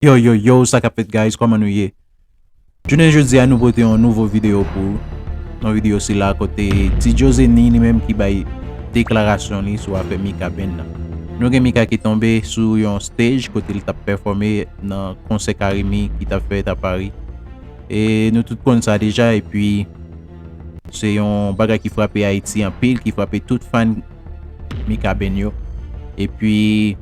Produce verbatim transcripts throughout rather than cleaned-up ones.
Yo, yo, yo, sa k ap fèt, guys? Kòman nou ye? Jounen jodi a, nou pote yon nouvo videyo pou ou. Nan videyo sila, kote Ti Joe Zenny li menm ki bay deklarasyon li sou afè Mika Band nan. Nou gen Mika ki tonbe sou yon stage kote li t ap pèfòme nan konsè Carimi ki t ap fèt a Paris. E nou tout konn sa deja, epi se yon bagay ki frape Ayiti anpil, ki frape tout fan Mika Band yo. Epi,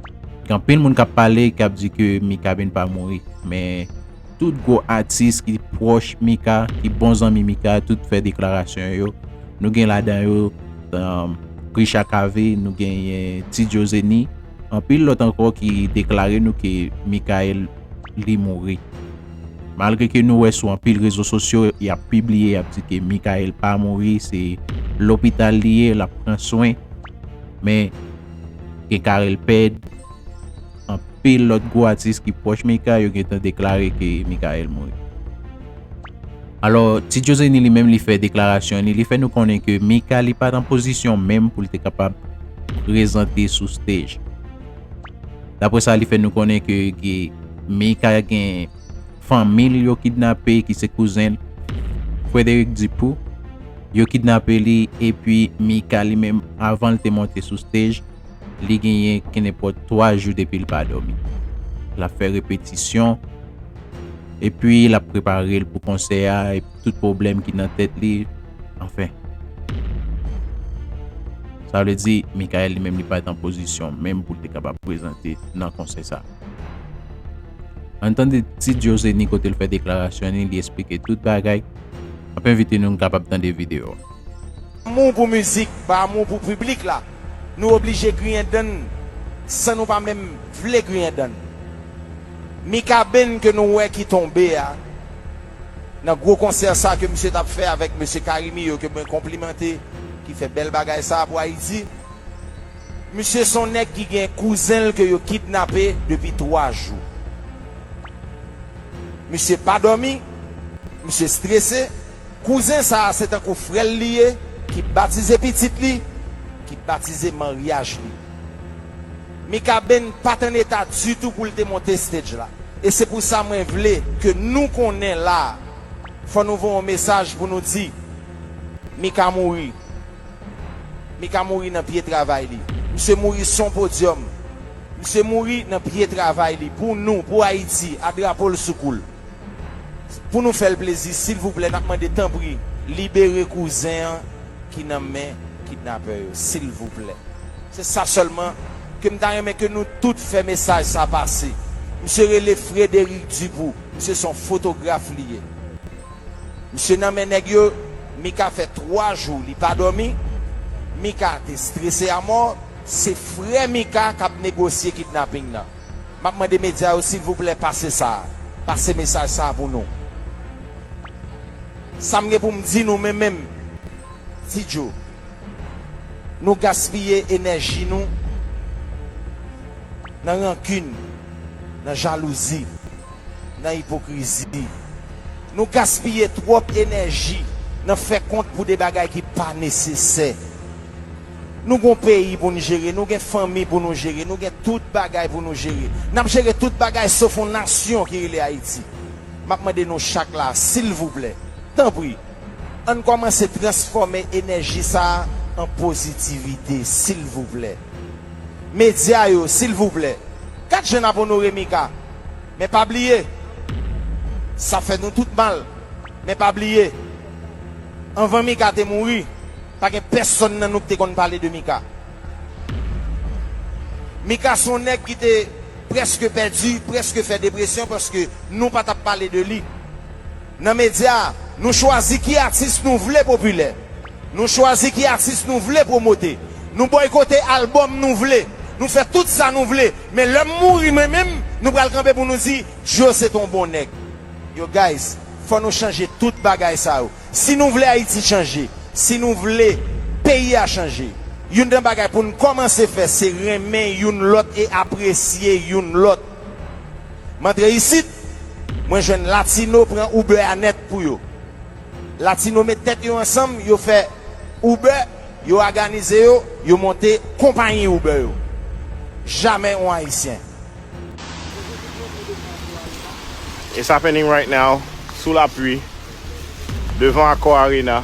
gen anpil moun k ap pale, k ap di ke Mika Band pa mouri. Men, tout gwo atis ki pwòch Mika, ki bon zanmi Mika, tout fè deklarasyon yo. Nou gen ladan yo, um, Richard Cavé, nou genyen Ti Joe Zenny. Anpil lòt ankò ki deklare nou ke Mikael li mouri. Malgre ke nou wè sou anpil rezo sosyo, y ap pibliye, y ap di ke Mikael pa mouri, se lopital li ye, l ap pran swen. Men, gen Carel Pèd, anpil lòt gwo atis ki pwòch Mika, yo gentan deklare ke Mikael mouri. Alò, Ti Joe Zenny li menm, li fè deklarasyon li, li fè nou konnen ke Mika, li pa t an pozisyon menm pou l te kapab prezante sou stage. Daprè sa, li fè nou konnen ke, ke Mika gen fanmi l yo kidnape, ki se kouzen l, Frédéric Dupou, yo kidnape li, epi Mika li menm, avan l te monte sou stage, li genyen kenenpòt twa jou depi l pa dòmi. L ap fè repetisyon, epi l ap prepare l pou konsè a, epi tout pwoblèm ki nan tèt li, anfen. Sa vle di, Mikael li menm li pa t an pozisyon menm pou l te kapab prezante nan konsè sa. Ann tande Ti Joe Zenny kote l fè deklarasyon li, li esplike tout bagay. M ap envite nou, nou kapab tande videyo a. Amou pou mizik, pa amou pou piblik la, nou oblije griyen dann san nou pa menm vle griyen dann. Mika Band ke nou wè ki tonbe a, nan gwo konsè sa ke misye t ap fè avèk mesye Carimi yo, ke mwen konplimante, ki fè bèl bagay sa pou Ayiti. Misye se yon nèg ki gen kouzen l ke yo kidnape depi twa jou. Misye pa dòmi, misye strese. Kouzen sa a se tankou frè l li ye, ki batize pitit li, ki batize maryaj li. Mika Band pa t an eta ditou pou l te monte stage la. E se pou sa mwen vle ke nou konnen la, fò nou voye yon mesaj pou nou di, Mika mouri. Mika mouri nan pye travay li. Misye mouri sou yon podyòm. Misye mouri nan pye travay li. Pou nou, pou Ayiti, a drapo l sou kou l. Pou nou fè l plezi, silvouplè, n ap mande tanpri, libere kouzen an ki nan men kidnapè yo, silvouplè. Se sa sèlman ke m ta renmen ke nou tout fè mesaj sa pase. Misye rele Frédéric Dupou. Misye se yon fotograf li ye. Misye nan men nèg yo, Mika fè twa jou li pa dòmi. Mika te strese amò. Se frè Mika k ap negosye kidnaping nan. M ap mande medya yo, silvouplè, pase sa. Pase mesaj sa pou nou. Sa m gen pou m di nou, men menm, Ti Joe, nou gaspiye enèji nou nan rankin, nan jalouzi, nan ipokrizi. Nou gaspiye twòp enèji nan fè kont pou de bagay ki pa nesesè. Nou gon peyi pou n jere, nou gen fanmi pou nou jere, nou gen tout bagay pou nou jere. N ap jere tout bagay sof yon nasyon ki rele Ayiti. M ap mande nou chak la, silvouplè, tanpri, ann kòmanse transfòme enèji sa a an pozitivite, silvouplè. Medya yo, silvouplè, gad jan n ap onore Mika. Men pa bliye, sa fè nou tout mal. Men pa bliye, anvan Mika te mouri, pa gen pèsonn nan nou ki te konn pale de Mika. Mika se yon nèg ki te prèske pèdi, prèske fè depresyon paske nou pa t ap pale de li. Nan medya, nou chwazi ki atis nou vle popilè. Nou chwazi ki atis nou vle pwomote. Nou bòykote albòm nou vle. Nou fè tout sa nou vle. Men lè m mouri mwen menm, nou pral kanpe pou nou di, Joe se t on bon nèg. Yo, guys, fò nou chanje tout bagay sa yo. Si nou vle Ayiti chanje, si nou vle peyi a chanje, youn nan bagay pou n kòmanse fè, se renmen youn lòt e apresye youn lòt. M antre isit, mwen jwenn Latino pran Uber a nèt pou yo. Latino met tèt yo ansanm, yo fè Uber, yo òganize yo, yo monte konpayi Uber yo. Jamè yon Ayisyen. It's happening right now, sou lapli, devan Accor Arena.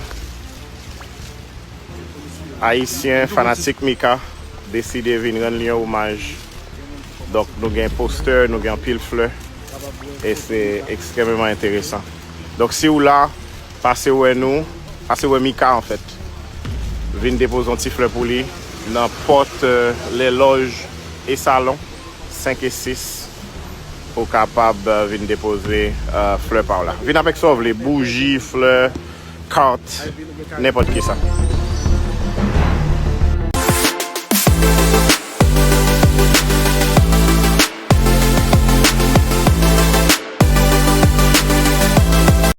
Ayisyen, fanatik Mika, deside vin rann li yon omaj. Donk, nou gen postè, nou gen anpil flè. E se ekstrèmeman enteresan. Donk, si w la, pase wè nou, pase wè Mika, anfèt. Vin depoze yon ti flè pou li nan pòt, euh, lè lòj e salon, senk e sis, pou w kapab, euh, vin depoze, euh, flè pa w la. Vin avèk sa w vle, bouji, flè, kat, nenpòt ki sa.